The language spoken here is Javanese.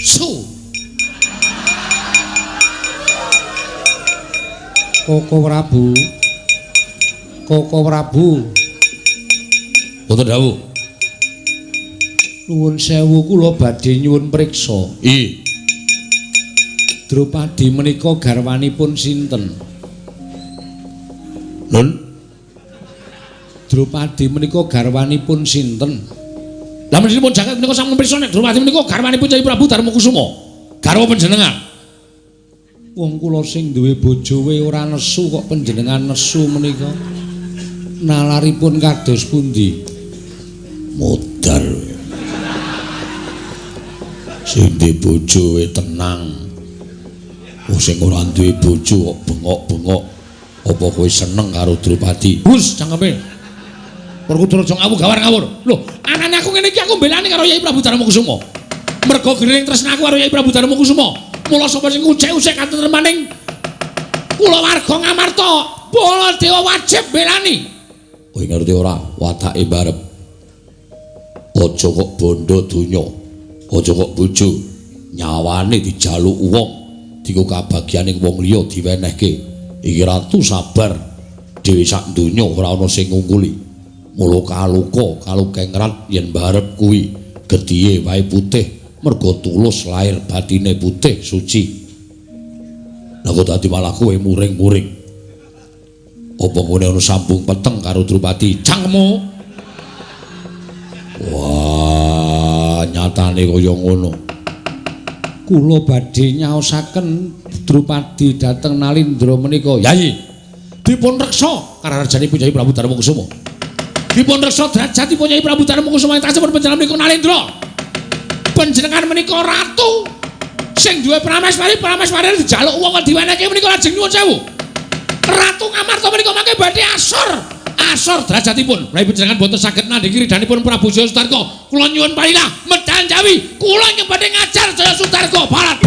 Su. Koko Prabu. Koko Prabu. Wonten dawuh. Nuwun sewu kula badhe nyuwun priksa. Ih. Drupadi menika garwanipun sinten? Nun. Drupadi menika garwanipun sinten? Lah menipun jagat menika sampun priksa nek Drupadi menika garwanipun Kyai Prabu Darmakusuma. Garwa panjenengan. Wong kula sing duwe bojo we ora nesu kok panjenengan nesu menika. Nalaripun kados pundi? Modar. Sing duwe bojo we tenang. Wong sing ora duwe bojo kok bengok-bengok. Apa kowe seneng karo Drupadi? Hus, cangkeme. Werkudara aja ngawur gawar ngawur. Lho, anane aku ngene iki aku mbelani karo Kyai Prabu Darmakusuma. Mergo gering tresna aku karo Kyai Prabu Darmakusuma. Mula sapa sing ucek-ucek katentremaning kulawarga Ngamarta, Baladewa wajib mbelani. Kowe ngerti ora watake barep. Aja kok bondo donya, aja kok bojo, nyawane dijaluk wong, diku kabagyaning wong liya diwenehke. Iki ratu sabar dhewe sak donya ora ana sing ngungkuli. Mula kaluka kalukengrat yen barep kuwi getihe wae putih mergo tulus lahir batine putih suci. Lah kok dadi malah kowe muring-muring. Apa ngene ana sambung peteng karo Drupadi? Cangkemmu. Wah, nyatane kaya ngono. Kula badhe nyaosaken Drupadi dhateng Nalindra menika. Yayi, dipun reksa kararjanipun Kyai Prabu Darmakusuma. Dipun reksa derajatipun Kyai Prabu Darmakusuma ing tasipun panjenengan menika Nalindra. Panjenengan menika ratu sing duwe prameswari, prameswari dijaluk wong diwenehke menika lajeng nyuwun sewu. Ratu Ngamarta menika mangke badhe asor. Asor derajatipun. Menawi panjenengan boten saged nandhingi ridhanipun Prabu Jaya Sutarka, kula nyuwun palilah medal jawi. Kula ingkang badhe ngajar Jaya Sutarka. Barat.